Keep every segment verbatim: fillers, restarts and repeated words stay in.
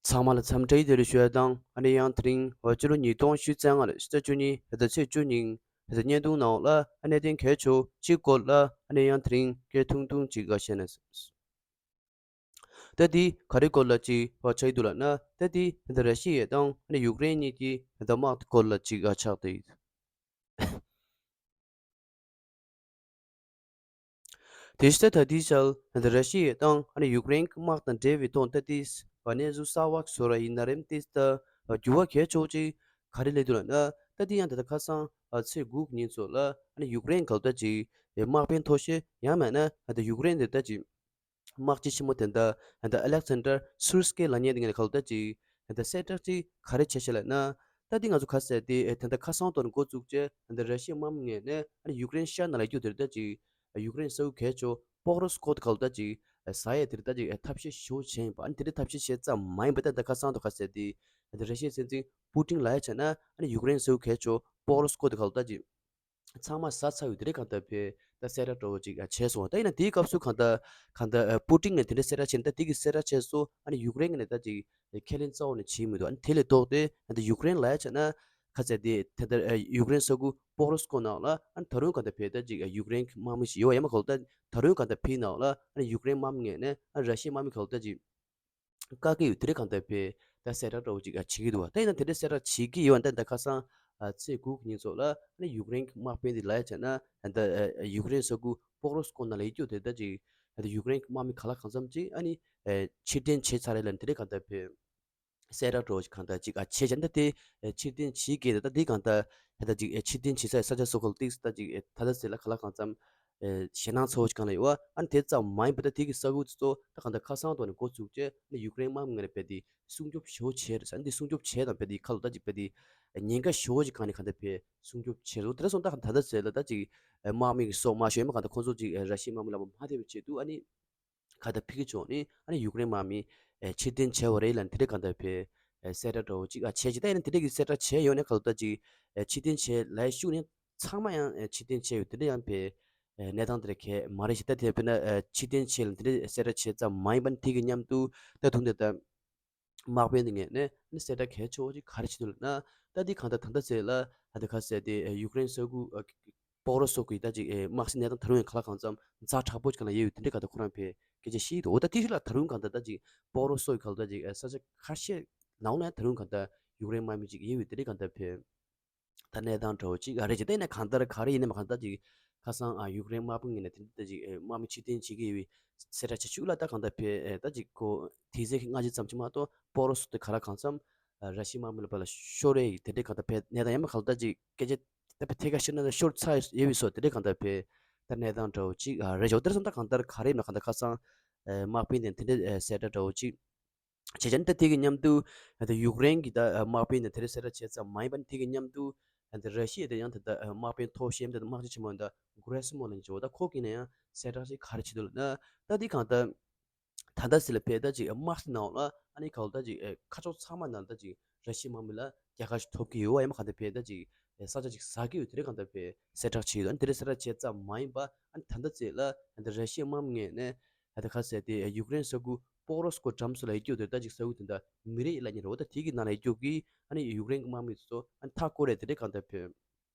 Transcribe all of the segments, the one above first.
ཚང་མ་ལ་འཚམས་འདྲི་བདེ་ལེགས་ཞུ་ཡ་དང་། ཨ་ནི་ཡང་དེ་རིང་འོ་སྤྱི་ལོ་ཉིས་སྟོང་ཉི་ཤུ་རྩ་ལྔ་ལོའི་ཕྱི་ཟླ་བཅུ་གཉིས་ཕྱི་ཟླ་ཚེས་བཅུ་ཉིན་ཕྱི་ཟླ་བརྙན་ཐུང་ནང་ལ་ཨ་གནད་དོན་གལ་ཆེ་བ་གཅིག་སྐོར་ལ་ཨ་ནི་ཡང་དེ་རིང་སྐད་ཐུང་ཐུང་ཅིག་ཨ་བཤད་ན། ད་དེ་ག་རེ་སྐོར་ལ་ཅིག་ཨ་ཆགས་ཀྱི་འདུག་ལབ་ན། ད་དེ་ད་ར་ཤི་ཡ་དང་ཨ་ནི་ཡུཀ་རེན་གཉིས་ཀྱི་ད་དམག་དེ་སྐོར་ལ་ཅིག་ཨ་ཆགས་བསྡད་ཡོད། དེ་བཞིན་ད་ལྟའི་ཆར་ད་ར་ཤི་ཡ་དང་ཨ་ནི་ཡུཀ་རེན་གྱི་དམག་དང་འབྲེལ་བའི་ཐོག་ད་ལྟའི་གནས་ཚུལ་གསར་བ་བཟོ་ར་ཡིན་ན་རེམ་ཏིས་ད་འགྱུར་བ་གལ་ཆེ་བོ་ཅིག་ག་རེ་སླེབས་འདུག་ལབ་ན། ད་ལྟའི་ཡང་ད་ལྟ་ཁ་སང་ཨ་ཚེས་དགུ་གི་ཉིན་ཚོ་ལ་ཨ་ནི་ཡུཀ་རེན་གལ་ད་ཅིག་དམག་དཔོན་མཐོ་ཤོས་ཡང་མིན་ན་ད་ཡུཀ་རེན་དེ་ད་ཅིག་དམག་སྤྱི་ཆེན་མོ་དེ་འདྲ་ད་ཨ་ལེག་ཟན་ཌར་སུར་སྐེ་ལབ་མཁན་དེ་ངས་གལ་ད་ཅིག་ད་གསལ་བསྒྲགས་ཅིག་ག་རེ་བྱས་ཤག་ལབ་ན། ད་འདི་ང་ཚོ་ག་ཟེར་དེ་ད་ལྟ་ཁ་སང་དོན་འགོ་བཙུགས་རྗེས་ད་ལྟ་ར་ཤི་ཡའི་དམག་མི་ངོས་ནས་ཨ་ནི་ཡུཀ་རེན་ཤར་ནང་ལ་རྒྱུག་དེར་ད་ཅིག་ཡུཀ་རེན་ས་ཁུལ་གལ་ཆེ་པོག་རོ་སི་ཀོ་དེ་གལ་ད་ཅིག་ཟ་ཡས་དེར་ད་ཅིག་ཐབས་ཤེས་ཞེ་པོ་བྱས་ཡིན་པ། ཨ་ནི་དེ་འདྲའི་ཐབས་ཤེས་བྱས་ཙམ་མ་ཡིན་པ། ད་ལྟ་ཁ་སང་དུ་ག་ཟེར་དེ་ད་ལྟ་ར་ཤི་ཡའི་སྲིད་འཛིན་པུ་ཏིན་ལབ་ཡ་བྱས་ན་ཨ་ནི་ཡུཀ་རེན་ས་ཁུལ་གལ་ཆེ་པོག་རོ་སི་ཀོ་དེ་གལ་ད་ཅིག་ཚང་མ་ཟ་ཚར་ཡོད། དེ་རིང་གང་ལྟར་བས་ད་གསལ་བསྒྲགས་འདྲ་བོ་ཅིག་བྱས་སོང་། ད་ཡིན་ན་དེའི་སྐབས་སུ་གང་ལྟར་གང་ལྟར་ཨ་པུ་ཏིན་ནས་དེ་འདྲའི་གསལ་བསྒྲགས་བྱས་ནས། ད་དེ་གི་གསལ་བསྒྲགས་བྱས་སོ་ཨ་ནི་ཡུཀ་རེན་གྱི་ནས་ད་ཅིག་ཁས་ལེན་རྩ་བ་ནས་བྱས་མི་འདུག་ཨ་ནི་དེ་ལས་ལྡོག་སྟེ་ད་ལྟ་ཡུཀ་རེན་ལབ་ཡ་བྱས་ན་ག་ཚད་དེ་ད་ལྟ་ཨ་ཡུཀ་རེན་ས་ཁུལ་པོག་རོ་སི་ཀོ་ནང་ལ་ཨ་ནི་ད་རུང་གང་ལྟར་བས་ད་ཅིག་ཨ་ཡུཀ་རེན་གྱི་དམག་མི་ཞིག་ཡོད་པ་ཡིན་པ་གལ་ད། ད་རུང་གང་ལྟར་བས་ནང་ལ་ཨ་ནི་ཡུཀ་རེན་དམག་མི་ངོས་ནས་ཨ་ནི་ར་ཤི་ཡའི་དམག་མི་གལ་ད་ཅིག་བཀག་གི་ཡོད། དེ་རིང་གང་ལྟར་བས་ད་གསལ་བསྒྲགས་འདྲ་བོ་ཅིག་ཨ་བྱེད་ཀྱི་འདུག་བ། ད་ཡིན་ན་དེ་འདྲའི་གསལ་བསྒྲགས་བྱེད་ཀྱི་ཡོད་པ། ད་ད་ཁ་སང་ཨ་ཚེས་དགུ་གི་ཉིན་ཚོ་ལ་ཨ་ནི་ཡུཀ་རེན་གྱི་དམག་དཔོན་དེ་ལབ་ཡ་བྱས་ན་ད་ཨ་ཡུཀ་རེན་ས་ཁུལ་པོག་རོ་སི་ཀོ་ནང་ལ་ཡོད་རྒྱུ་དེ་ད་ཅིག་ད་ཡུཀ་རེན་གྱི་དམག་མི་ག་ལ་གང་འཚམ་ཅིག་ཨ་ནི་ཨ་ཕྱིར་འཐེན་བྱས་ཚར་རེད་ལབ་ནས་དེ་རིང་གང་ལྟར་བས་གསལ་བསྒྲགས་འདྲ་བོ་ཅིག་གང་ལྟར་ཅིག་ཨ་བྱས་བྱས། ད་དེ་ཨ་ཕྱིར་འཐེན་བྱེད་ཀྱི་ད་ད་དེ་གང་ལྟར་ད་ད་ཅིག་ཨ་ཕྱིར་འཐེན་བྱས་ཚར་ས་ཆ་སོ་ཁོལ་ཏིག་ད་ཅིག་ཨ་ད་ད་ཟེར་ལ་ག་ལ་གང་འཚམ་ཨེ་ཞེད་སྣང་ཚ་བོ་ཅིག་གང་ལ་ཡོད་པ། ཨ་ནི་དེ་ཙམ་མ་ཡིན་པ་ད་དེ་གི་ས་ཁུལ་ཚོ་ད་གང་ལྟར་ཁ་སང་ཐོག་ནས་འགོ་བཙུགས་རྗེས་ཨ་ནི་ཡུཀ་རེན་དམག་མི་ངོས་ནས་རྦད་དེ་སྲུང་སྐྱོབ་ཞེ་པོ་བྱས་རེད་ཟེར། ཨ་ནི་དེ་སྲུང་སྐྱོབ་བྱས་དང་རྦད་དེ་ཁ་ལོ་ད་ཅིག་རྦད་དེ་ཉེན་ཁ་ཞེ་པོ་ཅིག་སྒང་ནས་གང་ལྟར་བས་སྲུང་སྐྱོབ་བྱས་རེད། དེ་འདྲ་སོང་ད་གང་ད་ད་ཟེར་ལ་ད་ཅིག་དམག་མི་གི་སྲོག་མ་ཤོར་ཡིན་པ། གང་ལྟར་ཁོང་ཚོ་ཅིག་ར་ཤི་ཡའི་དམག་མི་ལ་མ་ཐེབས་པའི་ཆེད་དུ་ཨ་ནི་གང་ལྟར་ཕི་གི་ཕྱོགས་ནས་ཨ་ནི་ཡུཀ་རེན་དམག་མི་ཨེ་ཕྱིར་འཐེན་བྱས་པ་རེད་ལབ་ནས་དེ་འདྲ་གང་ལྟར་བས་ཨེ་གསལ་བསྒྲགས་འདྲ་བོ་ཅིག་ཨ་བྱས་ཅིག་ད་ཡིན་ན་དེ་འདྲ་གི་གསལ་བསྒྲགས་བྱས་ཡོད་ནས་གང་ལྟར་ཅིག་ཨེ་ཕྱིར་འཐེན་བྱས་ལབ་ཤུགས་ནས་ཚང་མ་ཡང་ཨེ་ཕྱིར་འཐེན་བྱས་ཡོད། དེ་འདྲ་ཡང་བས་ཨེ་གནས་སྟངས་དེ་འདྲ་གས་མ་རེད་ཤག་ད་དེ་དཔེར་ན་ཨེ་ཕྱིར་འཐེན་བྱས་ལ་དེ་འདྲ་གསལ་བསྒྲགས་བྱས་ཙམ་མ་ཡིན་པ་ནི་དེ་གི་མཉམ་དུ་ད་དུང་དེ་ལྟར་དམག་དཔོན་དེ་ངོས་ནས་ནི་གསལ་བསྒྲགས་གལ་ཆེ་བོ་ཅིག་ག་རེ་བྱེད་འདུག་ལབ་ན། ད་འདི་གང་ལྟར་ད་ལྟ་ཟེར་ལ་ད་ལྟ་ག་ཟེར་དེ་ཡུཀ་རེན་ས་ཁུལ་པོག་རོ་སོ་ཁུལ་ད་ཅིག་དམག་སའི་གནས་སྟངས་ད་རུང་ཡང་ག་ལ་གང་འཚམ་ཛ་དྲག་པོ་ཅིག་ག་ལ་ཡོད་ཡོད་དེ་འདྲ་གང་ལྟར་ཁོ་རང་བས་སྐད་ཆ་བཤད་འདུག་འོ་ད་དེ་ཤུལ་ལ་ད་རུང་གང་ལྟར་ད་ཅིག་པོག་རོ་སོ་ཁུལ་ད་ཅིག་ས་ཆ་ཁ་ཤས་ནང་ལ་ད་རུང་གང་ལྟར་ཡུཀ་རེན་དམག་མི་ཅིག་ཡོད་ཡོད་དེ་འདྲ་གང་ལྟར་བས་ད་གནས་སྟངས་འདྲ་བོ་ཅིག་ཨ་རེད་ཅིག་ད་ཡིན་ན་གང་ལྟར་ག་རེ་ཡིན་ནའི་མ་གང་ལྟར་ཅིག་ཁ་སང་ཨ་ཡུཀ་རེན་དམག་དཔུང་ངོས་ནས་དེ་འདྲ་ཅིག་ཨེ་དམག་མི་ཕྱིར་འཐེན་བྱེད་ཀྱི་ཡོད་པའི་གསལ་བསྒྲགས་བྱེད་ཤུགས་ལ་ད་གང་ལྟར་བས་ཨེ་ད་ཅིག་ཁོ་དེ་ཚེ་གི་སྔ་རྗེས་ཙམ་ཅིག་མ་གཏོགས་པོག་རོ་སོ་དེ་ག་ལ་གང་འཚམ་ཨ་ར་ཤི་དམག་མི་ལ་བ་ལ་ཤོར་རེད། དེ་འདྲའི་གང་ལྟར་བས་གནས་སྟངས་ཡང་མ་གང་ལྟར་ཅིག་སྐད་ཆ་ད་བས་ཐད་ཀར་བཤད་ན་ཤོར་ཚར་ཡོད་པའི་བཟོ་དེ་འདྲའི་གང་ལྟར་བས་ད་གནས་སྟངས་འདྲ་བོ་ཅིག་ཨ་རེད་ཅོ། དེར་སོང་ད་གང་ལྟར་ག་རེ་ཡིན་ན་གང་ལྟར་ཁ་སང་ཨེ་དམག་དཔོན་དེ་དེ་འདྲའི་ཨེ་གསལ་བསྒྲགས་འདྲ་བོ་ཅིག་བྱས་ཙང་ད་དེ་གི་མཉམ་དུ་ད་ཡུཀ་རེན་གྱི་ད་དམག་དཔོན་དང་དེ་རིང་གསལ་བསྒྲགས་བྱས་ཙམ་མ་ཡིན་པ་ནི་དེ་གི་མཉམ་དུ་ད་ར་ཤི་ཡ་དེ་ཡང་ད་ད་དམག་དཔོན་ཐོག་གཤམ་དེ་དམག་སྤྱི་ཆེན་མོ་ད་གུ་རེ་སི་མོ་ལ་འཇོག་ད་ཁོ་གི་ནས་ཡང་གསལ་བསྒྲགས་ཤིག་ག་རེ་བྱེད་འདུག་ལབ་ན། ད་དེ་གང་ལྟར་ད་ལྟ་ཟེར་ལ་ཕེ་ད་ཅིག་དམག་སའི་ནང་ལ་ཨ་ནི་གང་ལྟར་ཅིག་ཁ་ཕྱོགས་ཚང་མ་ནང་ད་ཅིག་ར་ཤི་ཡ་དམག་མི་ལ་རྒྱལ་ཁ་ཞིག་ཐོབ་ཀྱི་ཡོད་བ་ཡང་མ་གང་ལྟར་ཕེ་ད་ཅིག་ས་ཆ་ཅིག་ཟ་གི་ཡོད་དེ་རིང་གང་ལྟར་ཕེ་གསལ་བསྒྲགས་བྱས་ཡོད། ཨ་ནི་དེ་རིང་གསལ་བསྒྲགས་བྱས་ཙམ་མ་ཡིན་པ་ཨ་ནི་ད་ལྟ་ཟེར་ལ་ཨ་ནི་ར་ཤི་ཡ་དམག་མི་ངོས་ནས། ད་ལྟ་ཁ་གསལ་ཏེ་ཡུཀ་རེན་ས་ཁུལ་པོག་རོ་སི་ཀོ་འགྲམ་སུ་ལ་ཡོད་རྒྱུ་དེ་ད་ཅིག་ས་ཁུལ་དེ་འདྲ་མི་རེད་ལབ་མཁན་རེད། འོ་ད་དེ་གི་ནང་ལ་ཡོད་རྒྱུ་གི་ཨ་ནི་ཡུཀ་རེན་གྱི་དམག་མི་ཚོ་ཨ་ནི་མཐའ་སྐོར་རེད། དེ་འདྲའི་གང་ལྟར་བོད་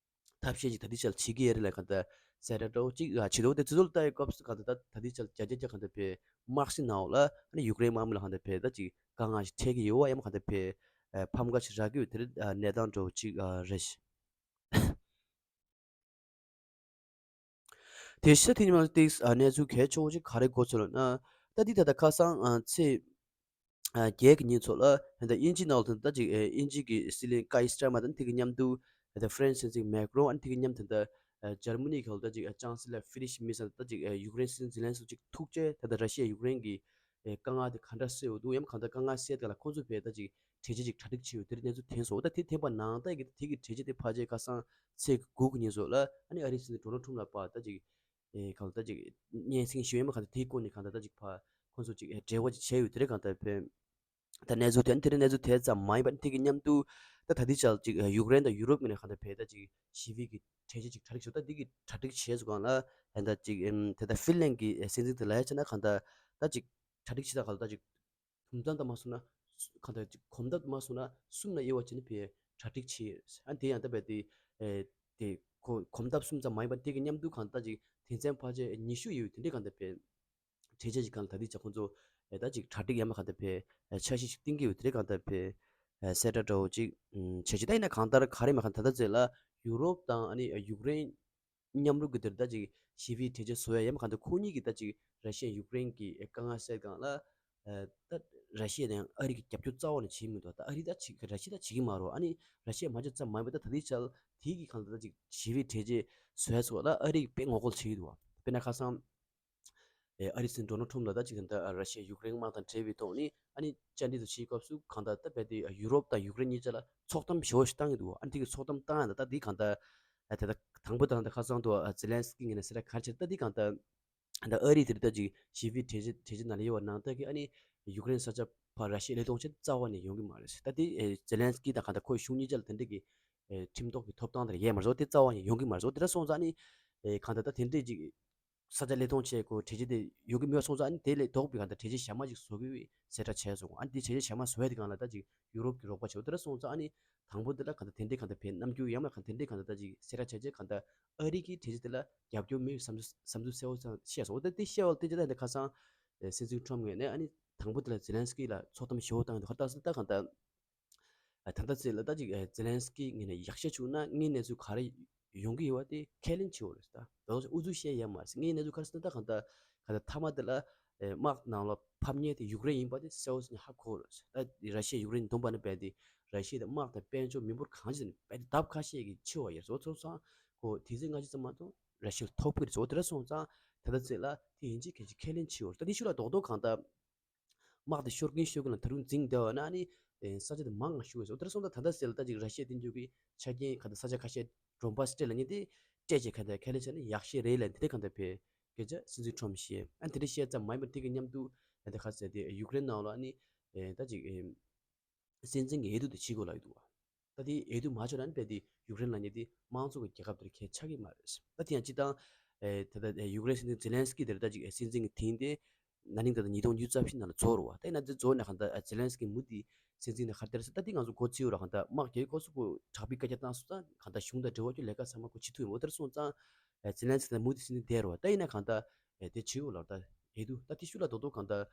ཐབས་ཤེས་ཅིག་ད་ལྟའི་ཆར་བྱེད་ཀྱི་ཡོད་རེད་ལ་གང་ལྟར་གསལ་བསྒྲགས་འདྲ་བོ་ཅིག་ཨ་བྱེད་འདུག་དེ་ཚོ་ལ་ལྟ་ཡི་སྐབས་སུ་གང་ལྟར་ད་ད་ལྟའི་ཆར་བརྒྱ་ཆ་བརྒྱ་གང་ལྟར་བོད་དམག་སའི་ནང་ལ་ཨ་ནི་ཡུཀ་རེན་དམག་མི་ལ་གང་ལྟར་བོད་ད་ཅིག་དཀའ་ངལ་ཞིག་འཕྲད་ཀྱི་ཡོད་བ་ཡང་མ་གང་ལྟར་བོད་ཕམ་ཁ་ཞིག་རག་གི་ཡོད། དེ་རིང་གནས་སྟངས་འདྲ་བོ་ཅིག་རེད། དེ་བཞིན་དེ་ཉིན་མ་ཏིག་གནས་ཚུལ་གལ་ཆེ་བོ་ཞིག་ག་རེ་གོ་ཚོད་ལ་ན། ད་འདི་ད་ལྟ་ཁ་སང་ཚེས་བརྒྱད་ཀྱི་ཉིན་ཚོ་ལ་ད་དབྱིན་ཇི་ནང་ལ་ད་ཅིག་དབྱིན་ཇི་གི་སྲིད་བློན་ཀའི་སི་ཊར་མར་དང་དེ་གི་མཉམ་དུ་ད་ཧྥ་རན་སི་སྲིད་འཛིན་མེག་རོན་ཨ་ནི་དེ་གི་མཉམ་དུ་ད་འཇར་མ་ནི་གི་ད་ཅིག་ཅང་སི་ལར་ཧྥི་རི་ཤི་མེར་ས་ད་ཅིག་ཡུཀ་རེན་སྲིད་འཛིན་ཛེ་ལན་སི་ཀི་ཅིག་ཐུག་རྗེས་ད་ལྟ་ར་ཤི་ཡ་ཡུཀ་རེན་གི་དཀའ་ངལ་དེ་ག་འདྲ་སེལ་འོ་འདུག་ཡང་གང་ལྟར་དཀའ་ངལ་སེལ་དེ་ལ་ཁོང་ཚོ་བས་ད་ཅིག་གྲོས་ཆོད་ཅིག་གྲ་སྒྲིག་བྱས་ཡོད། དེ་རིང་གནས་ཚུལ་ཐོན་སོང་། ད་དེ་ཐོན་པ་ནང་ལྟར་གྱི་དེ་གི་གྲོས་ཆོད་དེ་ཕལ་ཆེར་ཁ་སང་ཚེས་དགུ་གི་ཉིན་སོགས་ལ་ཨ་ནི་ཨ་རིའི་སྲིད་འཛིན་ཌོ་ནལ་ཊམ་ལ་པ་ད་ཅིག་ཨེ་གང་ལྟར་ཅིག་སྙན་སེང་ཞུས་ཡོད་མ་གང་ལྟར་དེའི་སྐོར་ནས་གང་ལྟར་ད་ཅིག་ཕ་ཁོང་ཚོ་ཅིག་ཨེ་འབྲེལ་བ་ཅིག་བྱས་ཡོད། དེ་རིང་གང་ལྟར་བས་ད་གནས་ཚུལ་དེ་དེ་རིང་གནས་ཚུལ་དེ་ཙམ་མ་ཡིན་པ་དེ་གི་མཉམ་དུ་ད་ད་ལྟའི་ཆར་ཅིག་ཡུཀ་རེན་དང་ཡུ་རོབ་ངོས་ནས་གང་ལྟར་བས་ད་ཅིག་ཞི་བའི་གི་གྲོས་ཆོད་ཅིག་གྲ་སྒྲིག་བྱས། ད་འདི་གི་གྲ་སྒྲིག་བྱས་སུ་གང་ལ་ད་ཅིག་ཨེམ་དེ་ད་ཧྥིན་ལན་གི་སྲིད་འཛིན་དེ་ལ་ཡ་བྱས་ན་གང་ལྟར་ད་ཅིག་གྲ་སྒྲིག་བྱེད་ད་གང་ལྟར་ཅིག་དུམ་མཚམས་ལྟ་མ་སོང་ན་ གང་ལྟར་གོམ་སྟབས་མ་སོང་ན་གསུམ་ལ་དབྱེ་བ་ཕྱེ་ནས་ཕར་གྲ་སྒྲིག་བྱས་ཡོད། ཨ་དེ་ཡང་ད་བས་དེ་ཨེ་དེ་གོ་གོམ་སྟབས་གསུམ་ཙམ་མ་ཡིན་པར་དེ་གི་མཉམ་དུ་གང་ལྟར་ཅིག་དོན་ཚན་ཕལ་ཆེར་ཉི་ཤུ་ཡོད་དེ་འདྲའི་གང་ལྟར་ཕར་གྲོས་ཆོད་ཅིག་གང་ལ་ད་ལྟའི་ཆ་ཁོང་ཚོ་ཨེ་ད་ཅིག་གྲ་སྒྲིག་ཡང་མ་གང་ལྟར་ཕར་ཨེ་འཆར་གཞི་ཞིག་བཏིང་གི་ཡོད་དེ་འདྲའི་གང་ལྟར་ཕར་ཨེ་གསལ་བསྒྲགས་འདྲ་བོ་ཅིག་ཨུམ་བྱས་ཅིག་ད་ཡིན་ན་གང་ལྟར་ག་རེ་མ་གང་ད་ལྟ་ཚེ་ལ་ཡུ་རོབ་དང་ཨ་ནི་ཡུཀ་རེན་མཉམ་རུབ་ཀྱི་དེར་ད་ཅིག་ཞི་བའི་གྲོས་ཆོད་བཟོ་ཡ་ཡང་མ་གང་ལྟར་ཁོ་གཉིས་ཀྱིས་ད་ཅིག་ར་ཤི་ཡ་ཡུཀ་རེན་གྱི་དཀའ་ངལ་སེལ་སྒང་ལ་ཨ་ད་ར་ཤི་ཡ་དང་ཨ་རི་གི་རྒྱབ་སྐྱོར་རྩ་བ་ནས་བྱེད་མི་འདུག་ད་ཨ་རི་ད་བྱེད་ར་ཤི་ཡ་ད་བྱེད་ཀྱི་མ་རེད། ཨ་ནི་ར་ཤི་ཡ་མ་བྱེད་ཙམ་མ་ཡིན་པ་ད་ད་ལྟའི་ཆར་དེའི་གི་གང་ལྟར་ད་ཅིག་ཞི་བའི་གྲོས་ཆོད་བཟོ་ཡ་སོགས་ལ་ཨ་རི་གིས་དཔེ་ངོ་རྒོལ་བྱེད་ཀྱི་འདུག་དཔེར་ན་ཁ་སང་ཨེ་ཨ་རིའི་སྲིད་འཛིན་ཌོ་ནལ་ཊམ་ལ་ད་ཅིག་ད་ར་ཤི་ཡ་ཡུཀ་རེན་དམག་དང་འབྲེལ་བའི་ཐོག་ནས་ཨ་ནི་བཅར་འདྲི་དུ་བྱེད་སྐབས་སུ་གང་ལྟར་ད་རྦད་དེ་ཡུ་རོབ་དང་ཡུཀ་རེན་གཉིས་ཆ་ལ་ཚོགས་གཏམ་ཞེ་པོ་ཞིག་བཏང་གི་འདུག་ཨ་ནི་དེ་གི་ཚོགས་གཏམ་བཏང་ཡ་ད་ད་འདི་གང་ལྟར་ཨ་ད་ད་དང་པོ་དང་ད་ཁ་སང་དུ་ཨ་ཛེ་ལན་སི་ཀི་ངོས་ནས་ཟེར་ཡ་ག་རེ་བྱས་ད་འདི་གང་ལྟར་ད་ཨ་རི་དེར་ད་ཅིག་ཞི་བའི་གྲོས་གྲོས་ཆོད་ནང་ལ་ཡོད་པ་ནང་ལྟར་གི་ཨ་ནི་ཡུཀ་རེན་ས་ཆ་ཕར་ར་ཤི་ཡ་བློས་གཏོང་བྱེད་རྩ་བ་ནས་ཡོང་གི་མ་རེད། ད་དེ་ཨེ་ཛེ་ལན་སི་ཀི་དང་གང་ལྟར་ཁོའི་གཞུང་གཉིས་ཆ་ལ་དེ་འདྲ་གི་ཨེ་ཁྲིམས་ཐོག་གི་ཐོབ་ཐང་དེ་ཡོད་མ་རེད། དེ་རྩ་བ་ནས་ཡོང་གི་མ་རེད། དེ་འདྲ་སོང་ཙང་ཨ་ནི་ཨེ་གང་ལྟར་ད་དེ་འདྲས་ཅིག་ས་ཆ་བློས་གཏོང་བྱེད་དགོས་གྲོས་ཆོད་དེ་ཡོང་གི་མེད་པ་སོང་ཙང་ཨ་ནི་དེ་ལས་ལྡོག་པའི་གང་ལྟར་གྲོས་ཆོད་གཞན་མ་ཅིག་བཟོ་དགོས་པའི་གསལ་བསྒྲགས་བྱས་སོང་། ཨ་ནི་དེ་གྲོས་ཆོད་གཞན་མ་བཟོ་ཡ་དེ་སྒང་ལ་ད་ཅིག་ཡུ་རོབ་ཀྱི་རོགས་པ་བྱེད་དགོས། དེ་འདྲ་སོང་ཙང་ཨ་ནི་དང་པོ་དེ་ལ་གང་ལྟར་དེ་འདྲས་གང་ལྟར་བས་རྣམ་འགྱུར་ཡང་མ་གང་ལྟར་དེ་འདྲས་གང་ལྟར་ད་ཅིག་གསལ་བསྒྲགས་བྱས་རྗེས་གང་ལྟར་ཨ་རི་གིས་གྲོས་ཆོད་དེ་ལ་རྒྱབ་སྐྱོར་མེད་པའི་བསམ་ཚུལ་བསམ་ཚུལ་གསལ་བོ་ཙང་བཤད་སོང་། འོ་ད་དེ་བཤད་པ་དེ་རྗེས་ད་ཁ་སང་སྲིད་འཛིན་ཊམ་ངོས་ནས་ཨ་ནི་དང་པོ་དེ་ལ་ཛེ་ལན་སི་ཀི་ལ་ཚོགས་གཏམ་ཞེ་པོ་བཏང་ཡོད་འདུག་ད་ད་ལྟ་ད་གང་ལྟར་ད་ལྟ་ཚེ་ལ་ད་ཅིག་ཛེ་ལན་སི་ཀི་ངོས་ནས་ཡག་བཤད་བྱུང་ན་དངོས་གནས་ཚུལ་ག་རེ་ཡོང་གི་ཡོད་པ་དེ་ཁས་ལེན་བྱེད་འོ་རེད། ད་ད་ལྟ་ཨུ་ཚུགས་བཤད་ཡ་མ་རེད། དངོས་གནས་ཚུལ་ག་རེ་ཟེར་ན་ད་གང་ལྟར་གང་ལྟར་མཐའ་མ་དེ་ལ་དམག་ནང་ལ་ཕབ་མཁན་དེ་ཡུཀ་རེན་ཡིན་པ་དེ་གསལ་བོ་ཟིན་ཧ་གོ་རེད། ད་ར་ཤི་ཡ་ཡུཀ་རེན་བསྡོམས་པ་ནི་རྦད་དེ་ར་ཤི་ཡ་དེ་དམག་དང་དཔལ་འབྱོར་མི་འབོར་གང་ཅི་ནས་རྦད་དེ་ལྡབ་ཁ་ཤས་ཀྱིས་ཆེ་བ་ཡོད་རེད། འོ་ཚོ་སོང་ཁོ་དེ་ཚོའི་སྔ་ཕྱི་ཙམ་མ་གཏོགས་ར་ཤི་ཡ་ཐོབ་ཀྱི་རེད། འོ་དེ་འདྲ་སོང་ཙང་ད་ལྟ་ཚེ་ལ་དེ་ཡིན་གཅིག་གལ་ཆེ་ཁས་ལེན་བྱེད་འོ་རེད། ད་དེ་ཤུ་ལ་རྡོག་རྡོག་གང་ལྟར་དམག་དེ་ཤོར་གིན་ཤོར་གིན་ལ་ད་རུང་འཛིང་བསྡད་པ་ན་ནི་ཨེ་ས་ཆ་དེ་མང་ང་ཤུ་བས་སོ། དེར་སོང་ད་ད་ལྟ་ཟེར་ལ་ད་ཅིག་ར་ཤི་ཡའི་དེ་འཇུག་གི་ཆ་རྐྱེན་ག་ད་ས་ཆ་ཁ་ཤས་ཌོན་བྷ་སི་སྤྲད་ལ་ནི་དེ་སྤྲད་ཅེས་ག་ད་ཁས་ལེན་བྱས་ན་ཡག་ཤོས་རེད་ལ་དེ་རེད། ག་ད་བས་སྐད་ཆ་སྲིད་འཛིན་ཊམ་བཤད་ཨ་དེ་འདྲ་བཤད་ཙམ་མ་ཡིན་པར་དེ་གི་མཉམ་དུ་ད་ད་ག་ཟེར་དེ་ཡུཀ་རེན་ནང་ལ་ནི་ཨེ་ད་ཅིག་ཨེ། སྲིད་འཛིན་གྱི་འོས་བསྡུ་དེ་བྱེད་དགོས་ལབ་ཀྱི་འདུག་བ། ད་དེ་འོས་བསྡུ་མ་བྱུང་ན་ནི་རྦད་དེ་ཡུཀ་རེན་ལབ་མཁན་དེ་དམངས་གཙོ་གི་རྒྱལ་ཁབ་དེར་ཁས་ཆགས་ཀྱི་མ་རེད། ད་དེ་ཡང་སྤྱིར་བཏང་ཨེ་ད་ལྟ་ཨེ་ཡུཀ་རེན་སྲིད་འཛིན་ཛེ་ལན་སི་ཀི་དེ་ལ་ད་ཅིག་ཨེ་སྲིད་འཛིན་གྱི་དེང་དེ་ན་ནིང་ད་ལྟ་ཉིས་སྟོང་ཉི་ཤུ་རྩ་བཞི་ནང་ལ་རྫོགས་རེད་བ། ད་ཡིན་ན་དེ་རྫོགས་ནས་གང་ལྟར་ཨེ་ཛེ་ལན་སི་ཀི་མུ་མཐུད་སྲིད་འཛིན་ནས་ཁ་གཏད་ཟེར། ད་དེ་ང་ཚོ་མགོ་ཚོས་ཡོད་ར། གང་ལྟར་དམག་རྒྱག་སྐབས་སུ་ཁོ་དྲག་པོའི་བཀའ་རྒྱ་བཏང་སོང་ཙང་གང་ལྟར་གཞུང་དང་འབྲེལ་བ་ཀྱི་ལས་ཀ་ཚང་མ་ཁོ་བྱེད་ཐུབ་ཡོད་མ་རེད། དེར་སོང་ཙང་ཨེ་ཛེ་ལན་སི་ཀི་ད་མུ་མཐུད་སྲིད་འཛིན་བསྡད་རེད་བ། ད་ཡིན་ན་གང་ལྟར་ཨེ་དེ་བྱེད་དགོས་ལབ། ད་འོས་བསྡུ་ད་དེ་ཤུ་ལ་རྡོག་རྡོག་གང་ལྟར།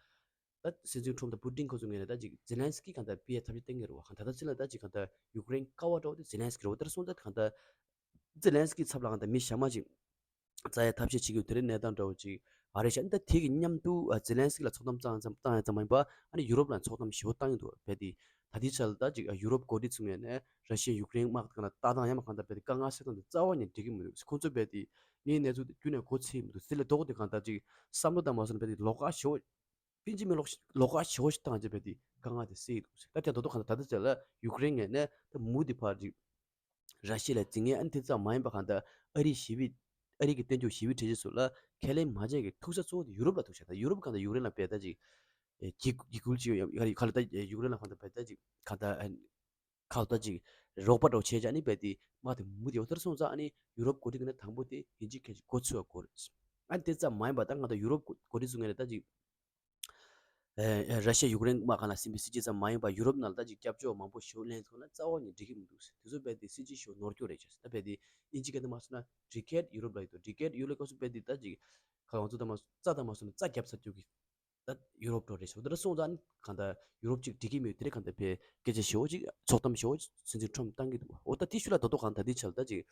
ད་སྲིད་འཛིན་ཊམ་དང་པུ་ཏིན་ཁོ་ཚོ་ངོས་ནས་ད་ཅིག་ཛེ་ལན་སི་ཀི་གང་ལྟར་ཕུད་ཡ་ཐབས་ཤེས་གཏོང་གི་རེད་བ། གང་ལྟར་ད་ཚེ་ལ་ད་ཅིག་གང་ལྟར་ཡུཀ་རེན་ཀ་བ་འདྲ་བོ་དེ་ཛེ་ལན་སི་ཀི་རེད་བ། དེར་སོང་ཙང་གང་ལྟར་ཛེ་ལན་སི་ཀི་ཚབ་ལ་གང་ལྟར་མི་གཞན་མ་ཅིག་བཙལ་ཡ་ཐབས་ཤེས་བྱེད་ཀྱི་ཡོད་དེ་རེད། གནས་སྟངས་འདྲ་བོ་ཅིག་ཨ་རེ་ཤ་ཨ་ནི་ད་དེ་གི་མཉམ་དུ་ཨ་ཛེ་ལན་སི་ཀི་ལ་ཚོགས་གཏམ་བཏང་ཙམ་བཏང་ཡ་ཙམ་མ་ཡིན་པ་ཨ་ནི་ཡུ་རོབ་ལ་ཚོགས་གཏམ་ཞེ་པོ་བཏང་གི་འདུག་བ། རྦད་དེ་ད་ལྟའི་ཆར་ལ་ད་ཅིག་ཨ་ཡུ་རོབ་འགོ་ཁྲིད་ཚོ་ངོས་ནས་ར་ཤི་ཡ་ཡུཀ་རེན་དམག་དང་ལ་ལྟ་སྟངས་ཡ་མ་གང་ལྟར་རྦད་དེ་དཀའ་ངལ་སེལ་སྟངས་དེ་རྩ་བ་ནས་འགྲིག་གི་མི་འདུག་ཁོང་ཚོ་རྦད་དེ་ངའི་གནས་ཚུལ་དེ་རྒྱུན་ནས་མགོ་ཚོས་མི་འདུག་ཟེར་ལ་རྡོག་དེ་གང་ལྟར་ཅིག་བསམ་བློ་བཏང་མ་སོང་ན་རྦད་དེ་ལོགས་ཀ་ཞེ་པོ་ཕིན་ཅི་མི་ལོག་ལོགས་ཀ་ཞེ་པོ་ཞིག་བཏང་རྗེས་རྦད་དེ་དཀའ་ངལ་དེ་སེལ་གྱི་འདུག་ཟེར། ད་དེ་རྡོག་རྡོག་གང་ལྟར་ད་ལྟ་ཟེར་ལ་ཡུཀ་རེན་ངོས་ནས་ད་མུ་མཐུད་ཕར་ཅིག་ར་ཤི་ཡ་ལ་འཛིང་ངེས་ཨ་ནི་དེ་ཙམ་མ་ཡིན་པ་གང་ལྟར་ཨ་རིའི་ཞི་བའི་ཨ་རི་གི་སྟོན་རྒྱུ་ཞི་བའི་གྲོས་ཆོད་སོགས་ལ་ཁས་ལེན་མ་བྱས་ཀྱི་ཐུག་ས་གཙོ་བོ་དེ་ཡུ་རོབ་ལ་ཐུག་ཤག་ད་ཡུ་རོབ་གང་ལྟར་ཡུཀ་རེན་ལ་རྦད་ད་ཅིག་ཨེ་གི་གི་གུལ་ཅིག་ཡོད་ཡ་ག་ལ་ད་ཡུཀ་རེན་ལ་གང་ལྟར་རྦད་ད་ཅིག་གང་ལྟར་ཨ་ཁ་ལོ་ད་ཅིག་རོགས་པ་འདྲ་བོ་བྱས་ཀྱང་ཨ་ནི་རྦད་དེ་དམག་དེ་མུ་མཐུད་འོ་དེར་སོང་ཙང་ཨ་ནི་ཡུ་རོབ་འགོ་ཁྲིད་ཀྱི་ནི་དང་པོ་དེ་ཡིན་གཅིག་མཁན་གཅིག་མགོ་ཚོས་པ་དགོས་རེད། ཨ་ནི་དེ་ཙམ་མ་ཡིན་པ་ད་གང་ལྟར་ཡུ་རོབ་འགོ་འགོ་ཁྲིད་ཚོ་ངོས་ནས་ད་ཅིག་ཨེ་ཨེ་ར་ཤི་ཡ་ཡུཀ་རེན་དམག་སྒང་ལ་ཟིན་པའི་སྲིད་ཇུས་ཙམ་མ་ཡིན་པ་ཡུ་རོབ་ནང་ལ་ད་ཅིག་སྐྱབས་བཅོལ་བ་མང་པོ་ཞིག་ལེན་ཐུབ་ན་རྩ་བ་ནས་འགྲིག་གི་མི་འདུག་དེ་ཚོ་རྦད་དེ་སྲིད་ཇུས་ཤོག་ནོར་སྐྱོད་རེད་ཅེས། ད་རྦད་དེ་ཨིན་ཇི་སྐད་དུ་མ་སོང་ན་ཌི་ཀེཌ་ཡུ་རོབ་ལབ་ཡོད་དོ། ཌི་ཀེཌ་ཡུ་རོབ་ལ་སྐབས་སུ་རྦད་དེ་ད་ཅིག་ཁ་ང་ཚོ་ད་མ་རྩ་ད་མ་སོང་ན་རྩ་རྒྱབ་ཚར་རྒྱུ་གི་ད་ཡུ་རོབ་འགྲོ་རེད་ཤག་དེ་འདྲ་སོང་ཙང་གང་ལྟར་ཡུ་རོབ་ཅིག་འགྲིག་གི་མེད་དེ་རེད། གང་ལྟར་ཕར་སྐད་ཆ་ཞེ་པོ་ཅིག་ཚོགས་གཏམ་ཞེ་པོ་སྲིད་འཛིན་ཊམ་བཏང་གི་འདུག་འོ་ད་དེ་ཤུ་ལ་རྡོག་རྡོག་གང་ལྟར་དེ་ཆ་ལ་ད་ཅིག་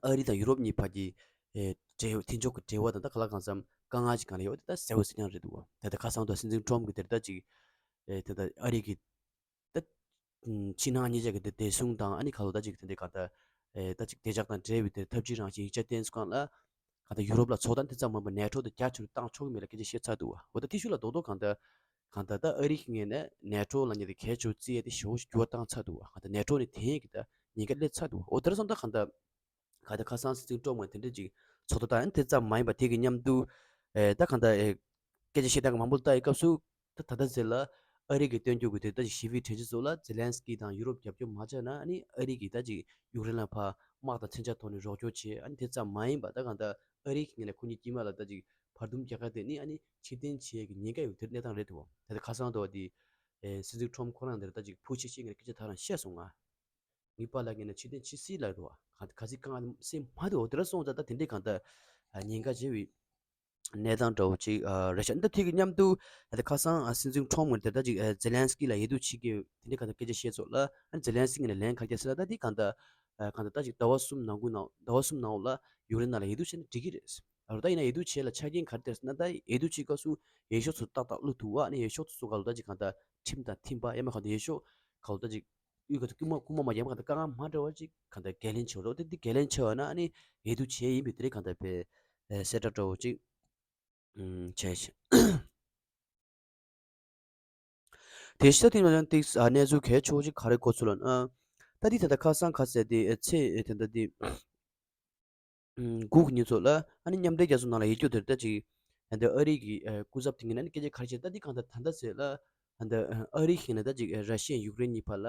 ཨ་རི་དང་ཡུ་རོབ་གཉིས་བར་གྱི་ཨེ་འབྲེལ་མཐུན་ཕྱོགས་ཀྱི་འབྲེལ་བ་དང་ད་ག་ལ་གང་འཚམ་དཀའ་ངལ་ཅིག་གང་ལ་ཡོད་དེ་ད་གསལ་པོ་གསལ་རྐྱང་རེད་འདུག་ད་ད་ཁ་སང་དུ་སྲིད་འཛིན་ཊམ་གྱིས་དེར་ད་ཅིག་ཨེ་ད་ད་ཨ་རི་གི་ད་ཕྱི་ནང་གཉིས་ཆ་གི་དེ་བདེ་སྲུང་དང་ཨ་ནི་ག་ལོ་ད་ཅིག་དེ་འདྲའི་གང་ལྟར་ཨེ་ད་ཅིག་བདེ་འཇགས་དང་འབྲེལ་བའི་དེ་འཐབ་ཇུས་རང་བཞིན་ཡིག་ཆ་བཏོན་སྐབས་ལ་གང་ལྟར་ཡུ་རོབ་ལ་ཚོགས་གཏམ་དེ་ཙམ་མིན་པར་ནེ་ཊོ་དེ་རྒྱ་ཆེ་རུ་བཏང་ཆོག་གི་མེད་ལ་སྐད་ཆ་བཤད་ཚར་འདུག་འོ་ད་དེ་ཤུ་ལ་རྡོག་རྡོག་གང་ལྟར་གང་ལྟར་ད་ཨ་རི་གི་ངོས་ནས་ནེ་ཊོ་ལབ་མཁན་དེ་གལ་ཆེ་རུ་བརྩི་ཡས་དེ་ཞེ་པོ་ཞིག་འགྱུར་བ་བཏང་ཚར་འདུག་གང་ལྟར་ནེ་ཊོ་ནས་དེ་ཡས་ཀྱི་ད་ཉེན་ཁ་སླེབས་ཚར་འདུག་འོ་དེར་སོང་ད་གང་ལྟར་གང་ལྟར་ཁ་སང་སྲིད་འཛིན་ཊམ་ངོས་དེ་འདྲ་ཅིག་ཚོགས་གཏམ་བཏང་ཡ་དེ་ཙམ་མ་ཡིན་པ་དེ་གི་མཉམ་དུ་ཨེ་ད་གང་ལྟར་ཨེ་སྐད་ཆ་བཤད་སྟངས་མང་པོ་ལྟ་ཡི་སྐབས་སུ་ད་ད་ལྟ་ཟེར་ལ་ཨ་རི་གི་སྟོན་རྒྱུ་གི་དེ་ད་ཅིག་ཞི་བའི་གྲོས་ཆོད་སོགས་ལ་ཛེ་ལན་སི་ཀི་དང་ཡུ་རོབ་རྒྱབ་སྐྱོར་མ་བྱས་ན་ཨ་ནི་ཨ་རི་གིས་ད་ཅིག་ཡུཀ་རེན་ལ་ཕར་དམག་དང་མཚོན་ཆ་ཐོག་ནས་རོགས་སྐྱོར་བྱེད། ཨ་ནི་དེ་ཙམ་མ་ཡིན་པ་ད་གང་ལྟར་ཨ་རི་གི་ངོས་ནས་ཁོ་གཉིས་དཀྱིལ་མ་ལ་ད་ཅིག་བར་འདུམ་རྒྱག་ཁ་དེ་ནི་ཨ་ནི་ཕྱིར་འཐེན་བྱེད་ཡས་ཀྱི་ཉེན་ཁ་ཡོད་དེ་གནས་སྟངས་རེད་འདུག་ད་ལྟ་ཁ་སང་དུ་བ་དེ་ ཨེ་སྲིད་འཛིན་ཁྲོམ་ཁོ་རང་འདིར་ད་ཅིག་ཕུ་ཆེ་ཆེ་ངས་སྐད་ཆ་ད་རང་བཤད་སོང་ང་། ངའི་པཱ་ལགས་ངས་ན་ཕྱི་ཐེངས་ཕྱི་སྲིད་ལ་རུ་བ་ག་ག་ཚིག་གང་སེ་མ་དེ་འོ་དེ་ར་སོང་ཙང་ད་དེ་འདྲའི་གང་ལྟར་ཉེན་ཁ་ཆེ་བའི་གནས་སྟངས་འདྲ་བོ་ཅིག་རེད་ཤག་འདི་དེ་གི་མཉམ་དུ་ད་ཁ་སང་སྲིད་འཛིན་ཁྲོམ་ངོས་དེ་ད་ཅིག་ཛེ་ལན་སི་ཀི་ལ་ཡིད་དུ་ཆི་གི་དེ་འདྲའི་གང་ལྟར་སྐད་ཆ་བཤད་ཚོགས་ལ་ཨ་ཛེ་ལན་སི་ཀི་ངས་ན་ལན་ག་རྒྱ་སེ་ལ་ད་དེ་གང་ལྟར་གང་ལྟར་ད་ཅིག་ཟླ་བ་གསུམ་ནང་ཁུལ་ནང་ཟླ་བ་གསུམ་ནང་ལ་ཡུཀ་རེན་ནང་ལ་ཡིད་དུ་བྱས་ན་འགྲིག་གི་རེད། ཨ་རུ་ད་ཡིན་ན་ཡིད་དུ་བྱས་ལ་ཆ་རྐྱེན་ག་རེ་དེ་ཟེར་ན་ད་ཡིད་དུ་བྱེད་སྐབས་སུ་འོས་ཤོག་ཚོ་ཏག་ཏག་བླུག་ཐུབ་བ་ནི་འོས་ཤོག་ཚོ་ཚོ་ག་ལ་ད་ཅིག་གང་ལྟར་ཁྲིམས་དང་མཐུན་པ་ཡང་མ་གང་ལྟར་འོས་ཤོག་ག་ལ་ད་ཅིག་དབུས་ག་ད་རྐུན་མ་རྐུན་མ་མ་ཡང་མ་གང་ལྟར་དཀའ་ངལ་མ་འདྲ་བ་ཅིག་གང་ལྟར་འགན་ལེན་བྱེད་རོགས་དེ་འདི་འགན་ལེན་བྱེད་བ་ན་ཨ་ནི་ཡིད་དུ་བྱས་ཡིན་པའི་དེ་རིགས་གང་ལྟར་པའི་གསལ་བསྒྲགས་འདྲ་བོ་ཅིག་བྱས་ཤིང་། དེ་ཤ་དེ་ནང་ཏིག་གནས་ཚུལ་གལ་ཆེ་བོ་ཅིག་ག་རེ་གོ་ཚུལ་ལ་ན། ད་དེ་ད་ལྟ་ཁ་སང་ཁ་གསལ་དེ་ཚེ་དེ་འདྲ་དེ། དགུ་གི་ཉིན་ཚོ་ལ་ཨ་ནི་མཉམ་འབྲེལ་རྒྱལ་ཚོགས་ནང་ལ་ཡིད་སྐྱོ་དེར་ལྟ་ཅིག་ཨ་འདི་ཨ་རི་གི་སྐུ་ཚབ་དེ་ངེད་ནི་སྐད་ཆ་ག་རེ་བྱས་ད་འདི་གང་ལྟར་ད་ལྟ་ཟེར་ལ་ཨ་འདི་ཨ་རི་ཞིག་ནས་ད་ཅིག་ར་ཤི་ཡ་ཡུཀ་རེན་གཉིས་བར་ལ་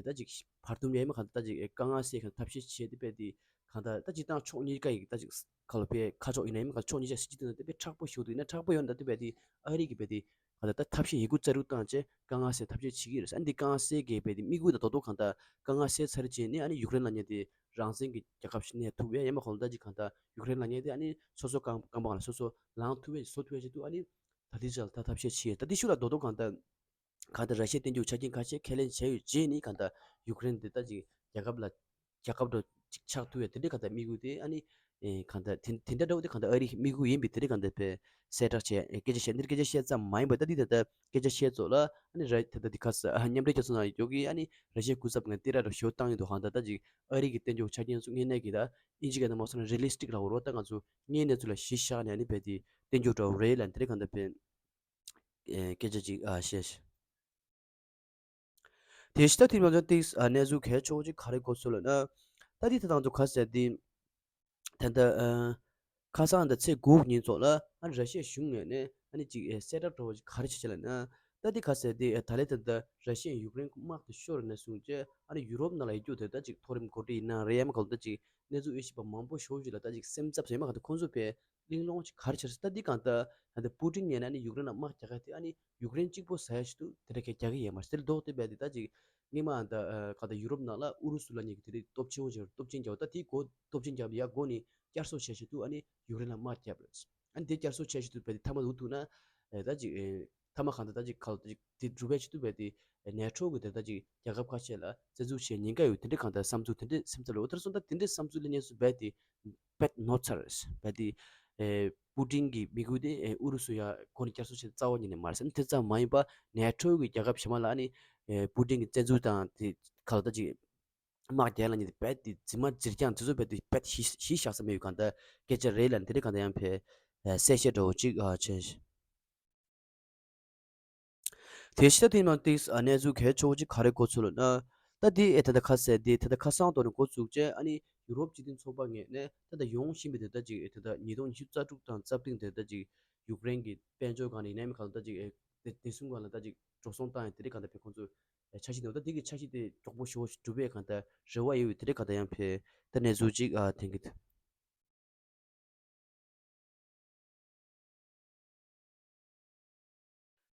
ད་ཅིག་བར་འདུམ་ཡས་མ་གང་ལྟར་ད་ཅིག་དཀའ་ངལ་སེལ་གང་ཐབས་ཤེས་བྱས་ཏེ་བས་དེ་གང་ལྟར་ད་ཅིག་ཏང་ཕྱོགས་གཉིས་ཀ་ཡིག་ད་ཅིག་ག་ལ་བས་ཁ་ཕྱོགས་ཡིན་ན་ཡིན་མ་གང་ཕྱོགས་གཉིས་ཀ་སྲིད་ཇུས་དེ་ན་དེ་བས་མཁྲེགས་པོ་ཞུ་དུ་ཡིན་ན་མཁྲེགས་པོ་ཡོད་ན་ད་དེ་བས་དེ་ཨ་རི་གི་བས་དེ་གང་ལྟར་ད་ཐབས་ཤེས་ཡི་གུ་རྩལ་རུ་བཏང་བྱས་དཀའ་ངལ་སེལ་ཐབས་ཤེས་བྱེད་ཀྱི་རེད། ཨ་འདི་དཀའ་ངལ་སེལ་གྱི་བས་དེ་དམིགས་ཡུལ་ད་དོ་དོ་གང་ལྟར་དཀའ་ངལ་སེལ་ཚར་རྗེས་ནས་ཨ་ནི་ཡུཀ་རེན་ལ་ཉེ་དེ་རང་བཙན་གྱི་རྒྱལ་ཁབ་ཞིག་གནས་ཐུབ་ཡས་ཡས་མ་གང་ལྟར་ཅིག་གང་ལྟར་ཡུཀ་རེན་ལ་ཉེ་དེ་ཨ་ནི་སོ་སོ་རྐང་རྐང་པ་ལ་སོ་སོ་ལངས་ཐུབ་ཡས་བཟོ་ཐུབ་ཡས་ཆེད་དུ་ཨ་ནི་ད་ལྟའི་ཆར་ལ་ད་ཐབས་ཤེས་བྱེད་ཡས་ད་ལྟའི་ཤུགས་ལ་དོ་དོ་གང་ལྟར་གང་ལྟར་ར་ཤི་ཡའི་བསྟན་འགྱུར་ཆ་རྐྱེན་ཁ་ཤས་ཁས་ལེན་བྱས་ཡོད་རྗེས་ནི་གང་ལྟར་ཡུཀ་རེན་དེ་ད་ཅིག་རྒྱལ་ཁབ་ལ་རྒྱལ་ཁབ་འགྲོ་ཅིག་ཆགས་ཐུབ་ཡས་དེ་འདྲའི་གང་ལྟར་དམིགས་ཡུལ་དེ་ཨ་ནི་གང་ལྟར་དེ་དེ་འདྲ་འདྲ་བོ་དེ་གང་ལྟར་ཨ་རིའི་དམིགས་ཡུལ་ཡིན་པའི་དེ་འདྲའི་གང་ལྟར་པའི་གསལ་བསྒྲགས་བྱས་སྐད་ཆ་བཤད་འདིར་སྐད་ཆ་བཤད་ཙམ་མ་ཡིན་པ་ད་འདི་ད་ལྟ་སྐད་ཆ་བཤད་ཚོགས་ལ་ཨ་ནི་ར་ད་ལྟ་འདི་ཁ་ས་མཉམ་འབྲེལ་རྒྱལ་ཚོགས་ནང་ཡོད་ཀྱི་ཨ་ནི་ར་ཤི་ཡའི་སྐུ་ཚབ་ངས་ཏི་ར་རུ་ཞོ་བཏང་ཡོད་འདུག་གང་ལྟར་ད་ཅིག་ཨ་རི་གི་བསྟན་འགྱུར་ཆ་རྐྱེན་སུ་ངེས་གནས་ཀྱི་ད་ཨིན་ཇི་སྐད་ནང་མ་སོང་ན་རི་ལི་སི་ཊིག་ལ་འོར་བ་ད་ང་ཚོ་ངེས་གནས་ཚུལ་ལ་གཞི་བཞག་ནས་ཨ་ནི་བས་དེ་བསྟན་འགྱུར་འདྲ་བོ་རེད་ལ་འདི་རེད་གང་ལྟར་པའི་སྐད་ཆ་ཅིག་ཨ་བཤད། དེ་ཤི་ད་དེ་མ་ཚོད་ཏིག་གནས་ཚུལ་གལ་ཆེ་བོ་ཅིག་ག་རེ་གོ་ཚུལ་ལ་ན། ད་དེ་ད་དང་ཚོ་ག་ཟེར་དེ། ད་ད་ཁ་སང་ད་ཚེས་དགུ་ཉིན་ཚོགས་ལ་ཨ་ནི་ར་ཤི་ཡའི་གཞུང་ངོས་ནས་ཨ་ནི་ཅིག་གསལ་བསྒྲགས་འགྲོ་བ་ཅིག་ག་རེ་བྱེད་ཆེད་ལ་ན། ད་དེ་ག་ཟེར་དེ་ད་ལེ་ད་ད་ར་ཤི་ཡའི་ཡུཀ་རེན་དམག་དེ་ཤོར་ནས་བཟུང་བྱས་ཨ་ནི་ཡུ་རོབ་ནང་ལ་ཡོད་རྒྱུ་དེ་ད་ཅིག་མཐོ་རིམ་འགོ་ཁྲིད་ཡིན་ན་རེད་ཡ་མ་ག་ལ་ད་ཅིག་གནས་ཚུལ་དབྱེ་ཞིབ་པ་མང་པོ་ཞོག་ཞིག་ལ་ད་ཅིག་སེམས་འཚབ་ཟེར་མ་ག་ད་ཁོང་ཚོ་པའི་གླེང་སློང་ཅིག་ག་རེ་བྱས་ད་འདི་གང་ལྟར་ད་ལྟ་པུ་ཏིན་ངོས་ནས་ཨ་ནི་ཡུཀ་རེན་ལ་དམག་རྒྱག་ག་དེ་ཨ་ནི་ཡུཀ་རེན་གཅིག་པོ་ཟ་ཡ་ཞིག་འདུག་དེ་འདྲ་གས་རྒྱག་གི་ཡོད་མ་རེད། དེ་ལ་ལྡོག་སྟེ་བས་དེ་ད་ཅིག་སྔོན་མ་ད་ག་ད་ཡུ་རོབ་ནང་ལ་ཨུ་རུ་སུ་ལ་གཉིས་ཀྱི་དེ་རིགས་སྟོབས་ཆེན་པོ་ཞིག་སྟོབས་ཆེན་རྒྱག་ད་དེའི་སྒོ་སྟོབས་ཆེན་རྒྱག་ཡ་སྒོ་ནས་བསྐྱར་གསོ་བྱས་ཞིག་འདུག་ཨ་ནི་ཡུཀ་རེན་ལ་དམག་རྒྱབ་རེད། ཨ་ནི་དེ་བསྐྱར་གསོ་བྱས་ཞིག་འདུག་བས་དེ་མཐའ་མ་འུ་ཐུག་ན་ད་ཅིག་མཐའ་མ་གང་ད་ད་ཅིག་ག་ལ་ད་ཅིག་དེ་འགྲུབ་པའི་ཆེད་དུ་བས་དེ་ནེ་ཊོ་གི་དེ་ད་ཅིག་རྒྱལ་ཁབ་ཁ་ཤས་ལ་བཙན་འཛུལ་བྱས་ཉེན་ཁ་ཡོད་དེ་འདྲའི་གང་ལྟར་བསམ་ཚུལ་དེ་འདྲའི་སེམས་ཚབ་ལ་འོ་ཐར་སོང་ད་དེ་འདྲའི་བསམ་ཚུལ་ལ་ཉན་སུ་བས་དེ་བེད་ནོར་ཚར་བས་དེ་པུ་ཏིན་གྱི་དམིགས་ཡུལ་དེ་ཨུ་རུ་སུ་ཡ་ཁོ་ནི་བསྐྱར་གསོ་བྱེད་རྩ་བ་ཉིད་ནས་མ་རེད་ཟེར་ན་དེ་ཙམ་མ་ཡིན་པ་ནེ་ཊོ་གི་རྒྱལ་ཁབ་གཞན་མ་ལ་ནི་པུ་ཏིན་གྱི་བཙན་འཛུལ་དང་དེ་ག་ལ་ད་ཅིག་དམག་རྒྱག་ལ་ཉིད་དེ་བེད་དེ་རྫི་མ་རྫིར་རྐྱང་དེ་ཚོ་བེད་དེ་བེད་གཞི་གཞི་བཞག་ས་མེད་པའི་གང་ལྟར་སྐད་ཆ་རེད་ལ་ནི་དེ་འདྲའི་གང་ལྟར་ཡང་བས་གསལ་བཤད་འདྲ་བོ་ཅིག་བྱས། དེ་ཤི་ད་དེ་མ་ཏིག་གནས་ཚུལ་གལ་ཆེ་བོ་ཅིག་ག་རེ་གོ་ཚུལ་ལ་ན། ད་དེ་ཨེ་ད་ལྟ་ཁ་གསལ་དེ་ད་ལྟ་ཁ་སང་ཐོག་ནས་འགོ་བཙུགས་བྱས་ཨ་ནི་ཡུ་རོབ་སྤྱི་མཐུན་ཚོགས་པ་ངོས་ནས་ད་ལྟ་ཡོང་བཞིན་པའི་དེ་ད་ཅིག་ཨེ་ད་ལྟ་ཉིས་སྟོང་ཉི་ཤུ་རྩ་དྲུག་དང་རྩ་བདུན་དེ་ད་ཅིག་ཡུཀ་རེན་གྱི་དཔལ་འབྱོར་སྒང་ནས་ཡིན་ནའི་མི་གང་ལ་ད་ཅིག་ཨེ་དེ་དེ་གསུམ་སྒང་ལ་ད་ཅིག་འགྲོ་སོང་བཏང་ཡང་དེ་འདྲའི་གང་ལྟར་བས་ཁོང་ཚོ་འཆར་གཞི་འདུག་ད་དེ་གི་འཆར་གཞི་དེ་མགྱོགས་པོ་ཞེ་པོ་ཞིག་འགྲུབ་པའི་གང་ལྟར་རེ་བ་ཡོད་པའི་དེ་འདྲའི་གང་ལྟར་ཡང་བས་ད་གནས་ཚུལ་ཅིག་ཨ་ཐོན་གྱི་འདུག་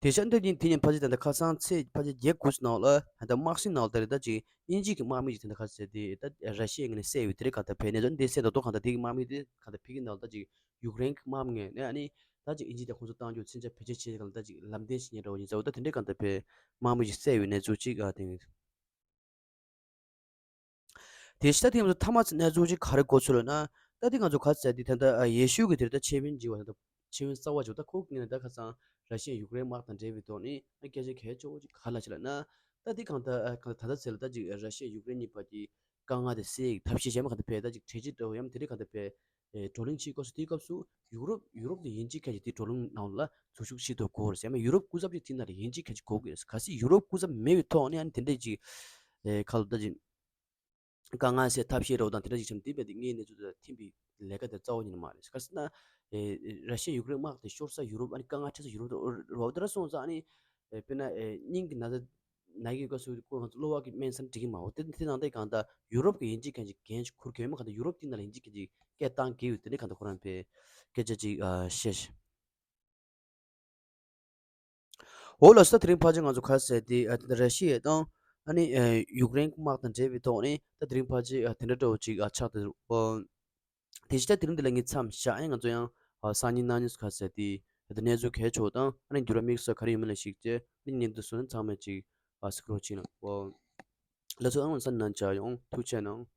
དེ་ཤ་འདི་ཉིན་དེ་ཉིན་ཕལ་ཆེར་ད་ལྟ་ཁ་སང་ཚེས་ཕལ་ཆེར་བརྒྱད་དགུ་ཙམ་ནང་ལ་ད་ལྟ་དམག་ཤིང་ནང་ལ་ད་རེད་ད་ཅིག་དབྱིན་ཇི་གི་དམག་མི་ཞིག་དེ་འདྲ་ཁ་ཟེར་དེ་ད་ར་ཤི་ཡའི་ངོས་ནས་བསད་ཡོད་དེ་རེད་ག་ད་བས་ནས་ད་འདི་བསད་ད་དོ་གང་ད་དེ་གི་དམག་མི་དེ་ག་ད་ཕི་གི་ནང་ལ་ད་ཅིག་ཡུཀ་རེན་གི་དམག་མི་ངོས་ནས་ཨ་ནི་ད་ཅིག་དབྱིན་ཇི་དང་ཁོང་ཚོ་བཏང་རྒྱུ་མཚོན་ཆ་བེད་སྤྱོད་བྱེད་གང་ལ་ད་ཅིག་ལམ་སྟོན་ཞིག་ཉན་འདྲ་བོ་ཉིན་ཚ་བོ་ད་དེ་འདྲའི་གང་ད་བས་དམག་མི་ཞིག་བསད་ཡོད་གནས་ཚུལ་ཅིག་ཨ་དེ། དེ་ཤི་ད་དེ་ང་ཚོ་ཐ་མ་ཚེ་གནས་ཚུལ་ཅིག་ག་རེ་གོ་ཚུལ་ལ་ན། ད་དེ་ང་ཚོ་ག་ཚད་དེ་ད་ལྟ་ཡེ་ཤུ་གི་དེ་ད་ཆེད་དཔོན་ཅིག་བ་ད་ཆེད་དཔོན་གསར་བ་ཅིག་ད་ཁོ་གི་ངས་ད་ཁ་སང་ར་ཤི་ཡ་ཡུཀ་རེན་དམག་དང་འབྲེལ་བའི་ཐོག་ནས་སྐད་ཆ་གལ་ཆེ་བོ་ཅིག་ག་ལ་ཅིག་ལ་ན། ད་དེ་གང་ད་གང་ད་ད་ཚེ་ལ་ད་ཅིག་ར་ཤི་ཡ་ཡུཀ་རེན་གཉིས་བར་གྱི་དཀའ་ངལ་དེ་སེལ་ཐབས་ཤེས་གཞན་མ་གང་ད་བས་ད་ཅིག་གྲོས་ཆོད་འདྲ་བོ་ཡང་དེ་རིགས་གང་ད་བས། ཨེ་བགྲོ་གླེང་བྱེད་སྐབས་སུ་དེའི་སྐབས་སུ་ཡུ་རོབ་ཡུ་རོབ་ནས་དབྱིན་ཇི་མཁན་ཞིག་དེ་བགྲོ་གླེང་ནང་ལ་འཛུལ་ཞུགས་བྱེད་དུ་དགོས་རེད་ཟེར་ཡང་ཡུ་རོབ་སྐུ་ཚབ་ཅིག་དེ་ནང་ལ་དབྱིན་ཇི་མཁན་ཞིག་དགོས་ཀྱི་རེད། གལ་སྲིད་ཡུ་རོབ་སྐུ་ཚབ་མེད་པའི་ཐོག་ནས་ཨ་ནི་དེ་འདྲས་ཅིག་ཨེ་ཁ་ལོ་ད་ཅིག་དཀའ་ངལ་སེལ་ཐབས་ཤེས་རོགས་དང་དེ་འདྲ་ཅིག་བྱས་ན་དེ་བས་དེ་ངའི་གནས་ཚུལ་དེ་ལ་ཐིམ་པའི་ལས་ཀ་དེ་རྩ་བ་ཉིད་ནས་མ་རེད། གལ་སྲིད་ན་ཨེ་ར་ཤི་ཡ་ཡུཀ་རེན་དམག་དེ་ཤོར་ས་ཡུ་རོབ་ཨ་ནི་དཀའ་ངལ་འཕྲད་ས་ཡུ་རོབ་རོགས་དེ་འདྲ་སོང་ཙང་ཨ་ནི་ཨེ་དཔེར་ན་ཨེ་སྙིང་གི་ན་ཚ། ནག་གི་སྐབས་སུ་ཁོ་ང་ཚོ་གློ་བ་གི་སྨན་ཟ་ན་འགྲིག་གི་མ་འོ་དེ་དེ་ནང་དེ་གང་ལྟར་ཡུ་རོབ་ཀྱི་དབྱིན་ཇི་མཁན་ཞིག་འགན་ཞིག་འཁུར་གྱི་ཡོད་མ་གང་ལྟར་ཡུ་རོབ་དེ་ནང་ལ་དབྱིན་ཇི་མཁན་ཞིག་སྐད་བཏང་གི་ཡོད་དེ་འདྲ་གང་ལྟར་ཁོ་རང་པའི་སྐད་ཆ་ཅིག་ཨ་བཤད་ཤག་འོ་ལགས་སོ། ད་དེ་རིང་ཕལ་ཆེར་ང་ཚོ་ག་རེ་ཟེར་དེ་ཨ་ད་ར་ཤི་ཡ་དང་ཨ་ནི་ཨ་ཡུཀ་རེན་དམག་དང་འབྲེལ་བའི་ཐོག་ནས་ད་དེ་རིང་ཕལ་ཆེར་ཨ་དེ་འདྲ་འདྲ་བོ་ཅིག་ཨ་ཆགས་ཏེ་འདུག་དེ་བཞིན་ད་དེ་རིང་འདི་ལ་ངས་མཚམས་བཞག་ཡིན། ང་ཚོ་ཡང་ཨ་སང་ཉིན་གནངས་ཉིན་ག་རེ་ཟེར་དེ་ད་གནས་ཚུལ་གལ་ཆེ་བ་དང་ཨ་ནི་འགྱུར་བ་དམིགས་བསལ་ག་རེ་ཡོད་མེད་ལ་གཞིགས་བྱས་ཨ་ནི་ཉིན་འདི་ཚོ་ཚང་མས་ཅིག་ཨ་གཟིགས་རོགས་བྱེད་གནང་། འོ་ལགས་སོ། ཨང་ས་ནན་ཆ་ཡོང་ཐུགས་ཆེ་གནང་།